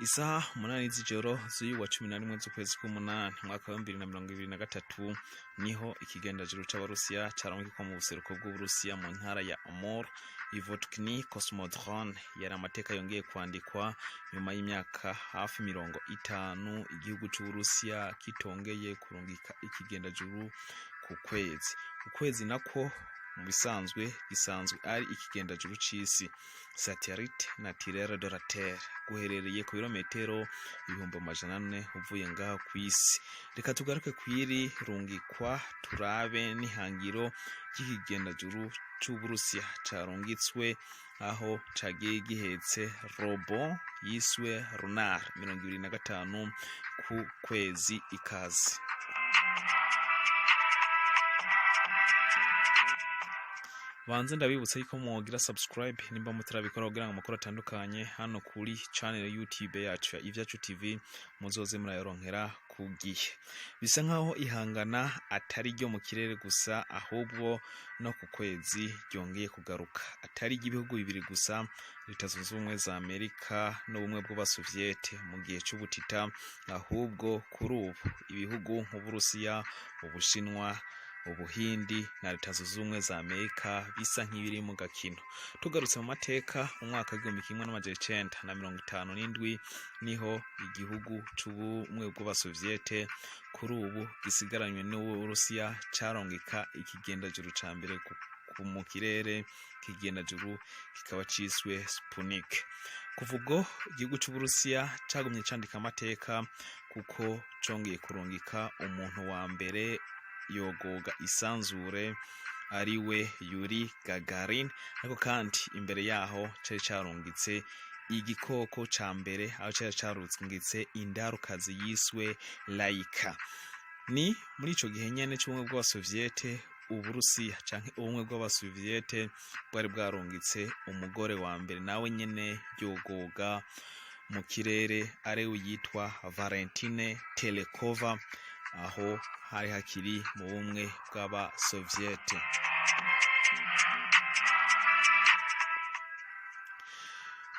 Isaha 8 z'ijoro z'uyu wa 11 z'ukwezi k'umunani umwaka wa 2023 niho ikigendajuru c'Abarusiya carungikwa mu buseruko bw'Uburusiya mu ntara ya Amur, Vostochny Cosmodrome. Yari amateka yongeye kwandikwa nyuma y'imyaka hafi 50 igihugu c'Uburusiya kitongeye kurungika ikigendajuru ku kwezi. Ukwezi nako mu bisanzwe gisanzwe ari ikigendajuru c'isi, satellite naturelle de la Terre, guherereye ku birometero 400,000 uvuye ngaho kw'isi. Reka tugaruke kw'iri rungikwa, turabe n'ihangiro ry'ikigendajuru c'Uburusiya carungitswe, aho cagiye gihetse robot yiswe Lunar 25 ku kwezi. Ikaze. Banze ndabibutsa yuko mwogira subscribe nimba mutarabikora, kugira ngo amakuru atandukanye hano kuri channel YouTube yacu ya Ivyacu TV muzoze murayaronkera ku gihe. Bisa nkaho ihangana atari ryo mu kirere gusa, ahubwo no ku kwezi ryongeye kugaruka, atari iry'ibihugu bibiri gusa, Leta Zunze Ubumwe za Amerika n'Ubumwe bw'Abasoviete mu gihe c'ubutita, ahubwo kuri ubu ibihugu nk'Uburusiya, Ubushinwa, Ubuhindi na Leta Zunze Ubumwe za Amerika bisa nk'ibiri mu gakino. Tugarutse mu mateka, mu mwaka w'1957 niho igihugu c'Ubumwe bw'Abasoviete, kuri ubu gisigaranywe n'Uburusiya, carungika ikigendajuru ca mbere mu kirere, ikigendajuru kikaba ciswe Sputnik. Kuva ubwo igihugu c'Uburusiya cagumye candika amateka, kuko congeye kurungika umuntu wa mbere yogoga isanzure, ariwe Yuri Gagarin. Ariko kandi imbere yaho cari carungitse igikoko ca mbere, aho cari carungitse indarukazi yiswe Laika. Ni muri ico gihe nyene c'Ubumwe bw'Abasoviete, Uburusiya canke Ubumwe bw'Abasoviete bwari bwarungitse umugore wa mbere nawe nyene yogoga mu kirere, ariwe yitwa Valentine Telekova, aho hari hakiri mu Bumwe bw'Abasoviete.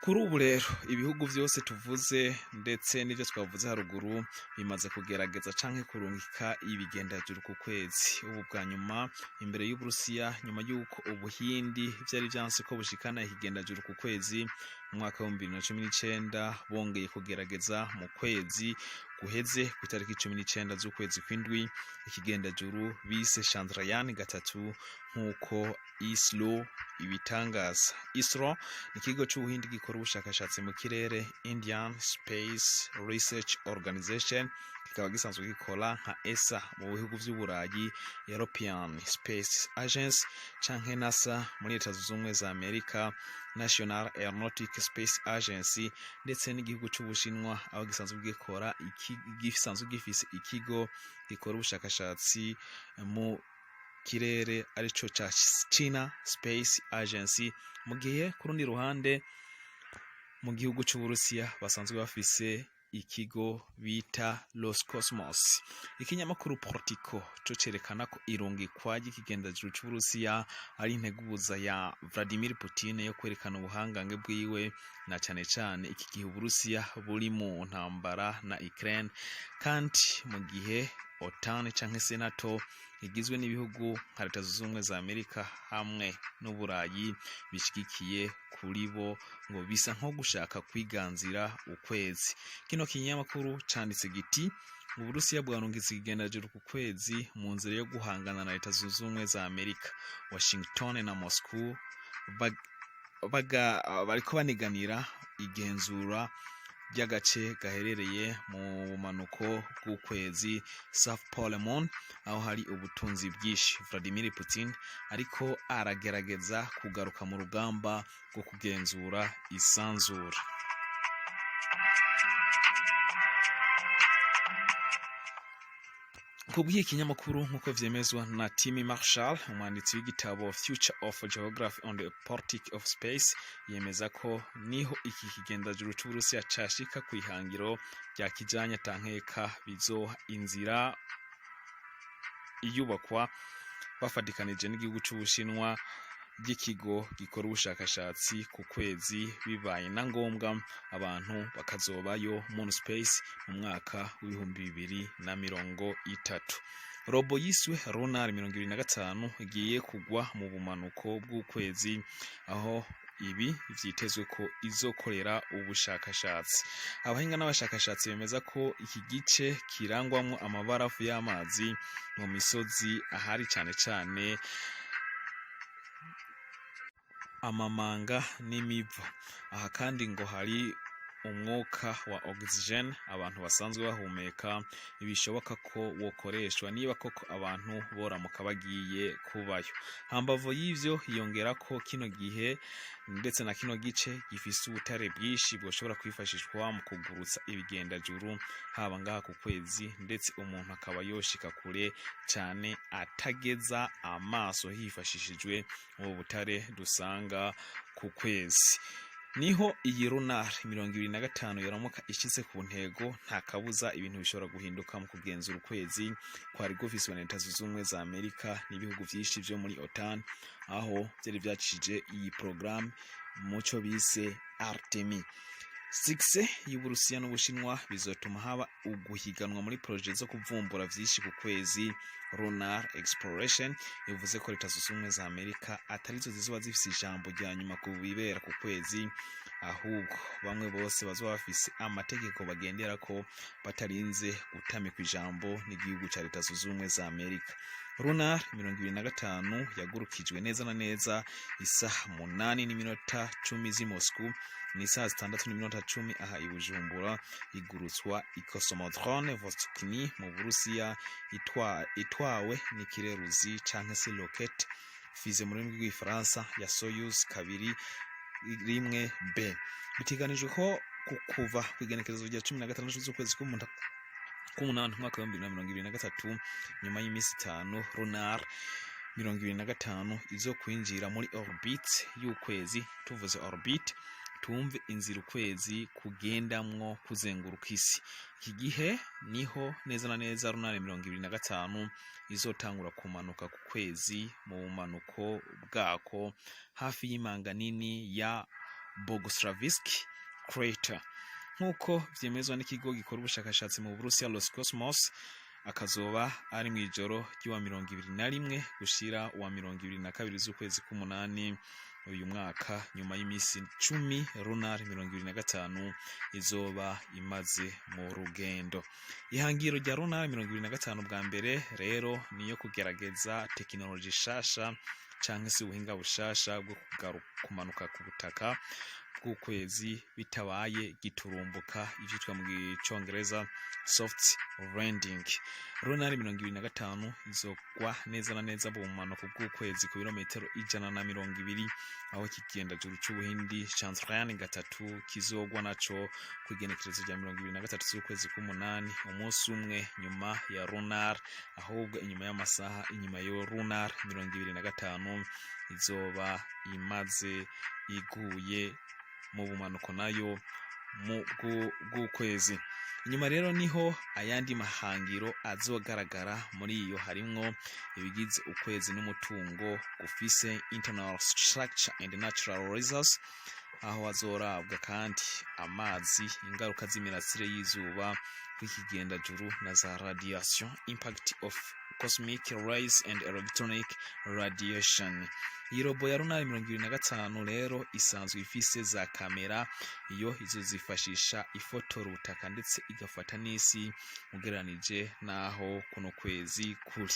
Kuri ubu rero ibihugu vyose tuvuze ndetse n'ivyo twavuze haruguru bimaze kugerageza canke kurungika ibigendajuru ku kwezi. Ubu bwa nyuma imbere y'Uburusiya, nyuma y'uko Ubuhindi vyari vyanse ko bushikana ikigendajuru ku kwezi mu mwaka wa 2019, bongeye kugerageza mu kwezi guheze ku itariki 19 z'ukwezi kw'indwi ikigendajuru bise Chandrayaan 3, nk'uko ISRO ibitangaza. ISRO ni ikigo c'Ubuhindi gikora ubushakashatsi mu kirere, Indian Space Research Organization, kikaba gisanzwe gikora nka ESA mu bihugu vy'Uburayi, European Space Agency, canke NASA muri Leta Zunze Ubumwe za Amerika, National Aeronautic Space Agency, ndetse n'igihugu c'Ubushinwa, aho gisanzwe gikora gisanzwe gifise ikigo gikora ubushakashatsi mu kirere, arico ca China Space Agency. Mu gihe ku rundi ruhande mu gihugu c'Uburusiya basanzwe bafise ikigo bita Roscosmos. Ikinyamakuru Politico co cerekana ko irungikwa ry'ikigendajuru c'Uburusiya ari integuza ya Vladimir Putin yo kwerekana ubuhangange bwiwe, na cane cane iki gihe Uburusiya buri mu ntambara na Ukraine, kandi mu gihe OTAN canke se NATO igizwe n'ibihugu nka Leta Zunze Ubumwe za Amerika hamwe n'Uburayi bishigikiye kuri bo, ngo bisa nko gushaka kwiganzira ukwezi. Kino kinyamakuru canditse giti: "Uburusiya bwarungitse ikigendajuru ku kwezi mu nzira yo guhangana na Leta Zunze Ubumwe za Amerika. Washington na Moscow bariko baniganira igenzura ry'agace gaherereye mu bumanuko bw'ukwezi, South Pole Moon, aho hari ubutunzi bwinshi. Vladimir Putin ariko aragerageza kugaruka mu rugamba rwo kugenzura isanzura." Kubw'iyi kinyamakuru, nk'uko vyemezwa na Tim Marshall, umwanditsi w'igitabo Future of Geography on the Politics of Space, yemeza ko niho iki kigendajuru c'Uburusiya cashika kw'ihangiro rya kijanya, tankeka bizoha inzira iyubakwa bafatikanije n'igihugu c'Ubushinwa. ry'ikigo gikora ubushakashatsi ku kwezi, bibaye na ngombwa abantu bakazobayo, Moon Space, mu mwaka w'2030. Robot yiswe Lunar 25 igiye kugwa mu bumanuko bw'ukwezi, aho ibi vyitezwe ko izokorera ubushakashatsi. Abahinga n'abashakashatsi bemeza ko iki gice kirangwamwo amabarafu y'amazi mu misozi, ahari cane cane amamanga n'imivo. Aha kandi ngo hari umwuka wa oxygen abantu basanzwe bahumeka, ntibishoboka ko wokoreshwa niba koko abantu boramuka bagiye kubayo. Hambavu y'ivyo, hiyongera ko kino gihe ndetse na kino gice gifise ubutare bwinshi bwoshobora kwifashishwa mu kugurutsa ibigendajuru, haba ngaha ku kwezi, ndetse umuntu akaba yoshika kure cane atageza amaso, hifashishijwe ubu butare dusanga ku kwezi. Niho iyi Lunar 25 yaramuka ishitse ku ntego, nta kabuza ibintu bishobora guhinduka mu kugenzura ukwezi kwari gufiswe na Leta Zunze Ubumwe za Amerika n'ibihugu vyinshi vyo muri OTAN, aho vyari vyacishije iyi programme muco bise Artemis. Succès y'Uburusiya n'Ubushinwa bizotuma haba uguhiganwa muri projet zo kuvumbura vyinshi ku kwezi, Lunar Exploration. Bivuze ko Leta Zunze Ubumwe za Amerika atarizo zizoba zifise ijambo rya nyuma ku bibera ku kwezi, ahubwo bamwe bose bazoba bafise amategeko bagenderako, batarinze gutamikwa ijambo n'igihugu ca Leta Zunze Ubumwe za Amerika. Lunar 25 yagurukijwe neza na neza isaha 8:10 z'i Moscou, ni isaha 6:10 aha i Bujumbura, igurutswa i Cosmodrome Vostochny mu Burusiya, itwawe n'ikireruzi canke se rocket fusée mu rurimi rw'Igifaransa ya Soyuz 21B. Biteganijwe ko kuva kw'igenekerezo rya 16 z'ukwezi k'umunani umwaka w'2023, nyuma y'iminsi 5, Lunar 25 izo kwinjira muri orbit y'ukwezi. Tuvuze orbit, tumve inzira ukwezi kugendamwo kuzenguruka isi. Iki gihe niho neza na neza Lunar 25 izotangura kumanuka ku kwezi mu bumanuko bwako, hafi y'imanga nini ya Boguslawsky Crater, nk'uko vyemezwa n'ikigo gikora ubushakashatsi mu Burusiya, Roscosmos. Akazoba ari mu ijoro ry'uwa 21 gushira uwa 22 z'ukwezi k'umunani uyu mwaka, nyuma y'iminsi 10 Lunar 25 izoba imaze mu rugendo. Ihangiro rya Lunar 25 bwa mbere rero niyo kugerageza tekinoloji shasha canke se ubuhinga bushasha bwo kumanuka ku butaka bw'ukwezi bitabaye giturumbuka, ivyitwa mu gicongereza soft landing. Lunar 25 izogwa neza na neza mu bumanuko bw'ukwezi ku birometero 120, aho ikigendajuru c'Ubuhindi Chandrayaan 3 kizogwa naco kw'igenekerezo rya 23 z'ukwezi k'umunani, umunsi umwe nyuma ya Lunar, ahubwo inyuma y'amasaha inyuma yo Lunar 25 izoba imaze iguye mu bumanuko nayo mu bw'ukwezi. Inyuma rero niho ayandi mahangiro azogaragara. Muri iyo harimwo ibigize ukwezi n'umutungo gufise, internal structure and natural resource, aho hazorabwa kandi amazi, ingaruka z'imirasire y'izuba kw'ikigendajuru na za radiation, impact of cosmic rays and electronic radiation. Iyi robot ya Lunar 25 rero isanzwe ifise za kamera, iyo izo zifashisha ifotora ubutaka ndetse igafata n'isi ugereranije n'aho kuno kwezi kuri.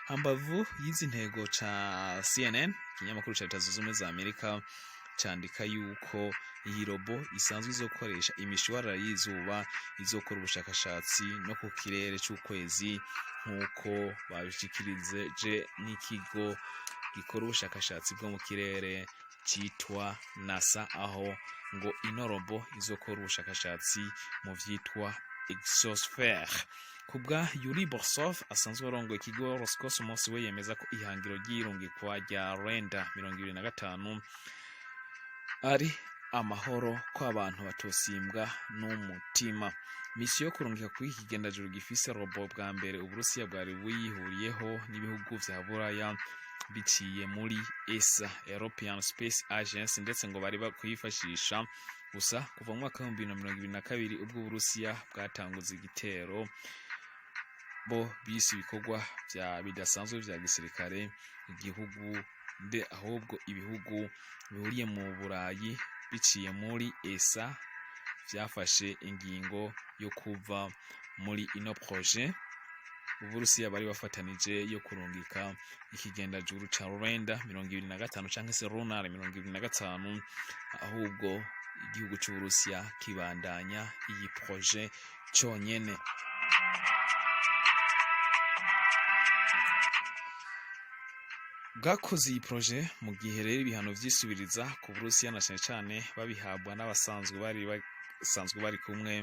Hambavu y'izi ntego ca CNN, ikinyamakuru ca Leta Zunze Ubumwe za Amerika, candika yuko iyi robot isanzwe izokoresha imishwarara y'izuba, izokora ubushakashatsi no ku kirere c'ukwezi, nk'uko babishikirije n'ikigo gikora ubushakashatsi bwo mu kirere citwa NASA, aho ngo ino robot izokora ubushakashatsi mu vyitwa exosphere. Kubwa Yuri Borisov, asanzwe arongoye ikigo Roscosmos, we yemeza ko ihangiro ry'irungikwa rya Lunar 25 ari amahoro, ko abantu batosimbwa n'umutima. Misiyo yo kurungika kuri iki kigendajuru gifise robot bwa mbere Uburusiya bwari buyihuriyeho n'ibihugu vya Buraya. biciye muri ESA, European Space Agency, ndetse ngo bari kuyifashisha gusa kuva mu mwaka wa 2022, ubwo Uburusiya bwatanguza igitero bo bise ibikorwa vya bidasanzwe vya gisirikare. Igihugu nde ahubwo ibihugu bihuriye mu Burayi biciye muri ESA vyafashe ingingo yo kuva muri ino projet Uburusiya bari bafatanije yo kurungika ikigendajuru ca Lander 25 canke se Lunar 25, ahubwo igihugu c'Uburusiya kibandanya iyi projet conyene. Bwakoze iyi projet mu gihe rero ibihano vyisubiriza ku Burusiya, na cane cane babihabwa n'abasanzwe bari basanzwe bari kumwe,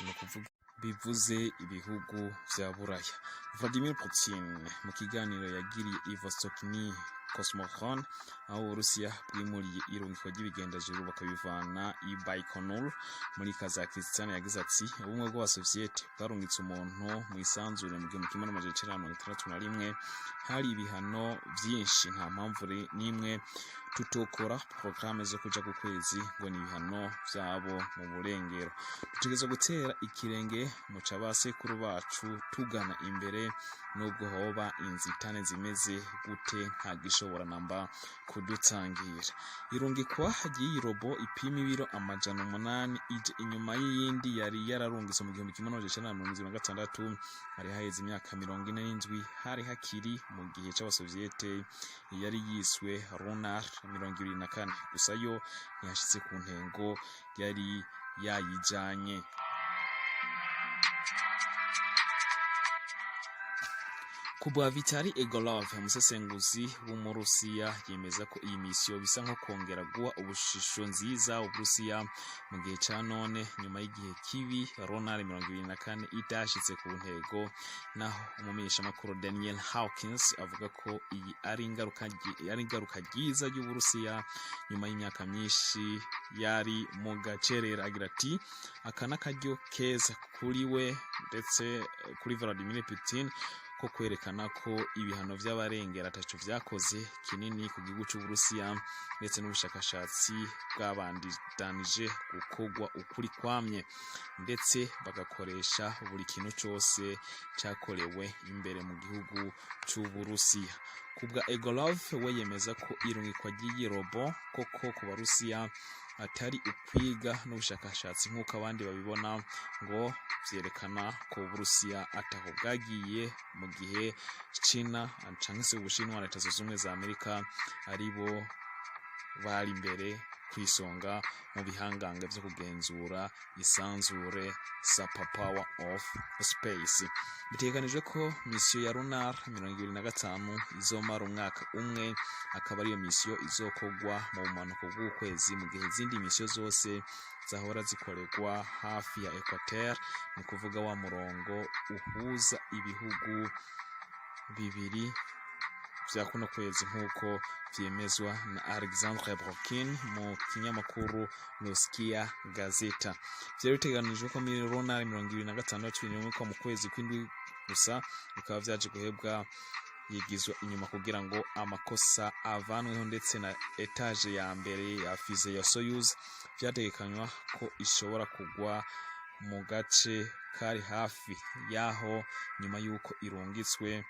ni ukuvuga bivuze ibihugu vya Buraya. Vladimir Putin mu kiganiro yagiriye i Vostochny Cosmodrome, aho Uburusiya bwimuriye irungikwa ry'ibigendajuru bakabivana i Baikonur muri Kazakhstan, yagize ati: "Ubumwe bw'Abasoviyete bwarungitse umuntu mu isanzure mu 1961, hari ibihano vyinshi. Nta mpamvu n'imwe tutokora porogaramu zo kuja ku kwezi ngo ni ibihano vyabo mu burengero. Dutegerezwa gutera ikirenge mu ca basekuru bacu tugana imbere, nubwo hoba inzitane zimeze gute, nta gishobora namba kudutangira." Irungikwa ry'iyi robot ipima ibiro 800 ije inyuma y'iyindi yari yararungitswe mu 1976. Hari haheze imyaka 47, hari hakiri mu gihe c'Abasoviyete, yari yiswe Lunar 24, gusa yo ntiyashitse ku ntego yari yayijanye. Kubwa Vitali Egorov, umusesenguzi w'Umurusiya, yemeza ko iyi misiyo bisa nko kongera guha ubushusho nziza Uburusiya mu gihe ca none, nyuma y'igihe kibi Lunar 24 idashitse ku ntego. Naho umumenyeshamakuru Daniel Hawkins avuga ko iyi ari ingaruka ryiza ry'Uburusiya nyuma y'imyaka myinshi yari mu gacerera. Agira ati: "Aka n'akaryo keza kuri we ndetse kuri Vladimir Putin ko kwerekana ko ibihano vy'abarengera ataco vyakoze kinini ku gihugu c'Uburusiya, ndetse n'ubushakashatsi bwabandanije gukorwa ukuri kwamye, ndetse bagakoresha buri kintu cose cakorewe imbere mu gihugu c'Uburusiya." Kubwa Egorov, we yemeza ko irungikwa ry'iyi robot koko ku Barusiya atari ukwiga n'ubushakashatsi nk'uko abandi babibona, ngo vyerekana ko Uburusiya ataho bwagiye, mu gihe China canke se Ubushinwa na Leta Zunze Ubumwe za Amerika aribo bari imbere kw'isonga mu bihangange vyo kugenzura isanzure, super power of space. Bitegekanijwe ko misiyo ya Lunar 25 izomara umwaka umwe, akaba ariyo misiyo izokorwa mu bumanuko bw'ukwezi, mu gihe izindi misiyo zose zahora zikorerwa hafi ya equateur, ni kuvuga wa murongo uhuza ibihugu bibiri vya kuno kwezi, nk'uko vyemezwa na Alexandre Brokin mu kinyamakuru Noskiya Gazeta. Vyari biteganijwe ko muri Lunar 26 irungikwa mu kwezi kw'indwi, gusa bikaba vyaje guhebwa, yigizwa inyuma kugira ngo amakosa avanweho, ndetse na étage ya mbere ya fusée ya Soyuz vyategekanywa ko ishobora kugwa mu gace kari hafi yaho nyuma y'uko irungitswe,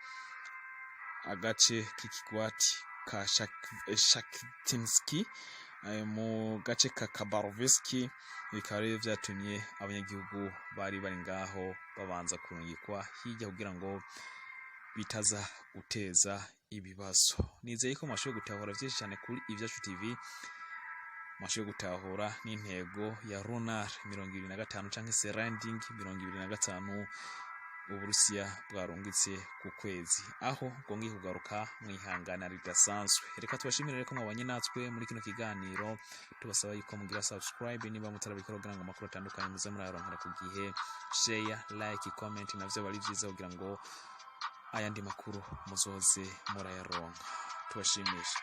agace k'ikigwati ka Shakhtinsky mu gace ka Khabarovsk. Bikaba rero vyatumye abanyagihugu bari bari ngaho babanza kurungikwa hirya kugira ngo bitaza guteza ibibazo. Nizeye ko mwashoboye gutahura vyinshi cyane kuri Ivyacu TV, mwashoboye gutahura n'intego ya Lunar 25 canke se Landing 25 Uburusiya bwarungitse ku kwezi, aho bwongeye kugaruka mu ihangana ridasanzwe. Reka tubashimire rero ko mwabanye natwe muri kino kiganiro, tubasaba yuko mugira subscribe niba mutarabikora, kugira ngo amakuru atandukanye muze murayaronkera ku gihe. Share, like, comment navyo bari vyiza kugira ngo ayandi makuru muzoze murayaronka. Tubashimisha.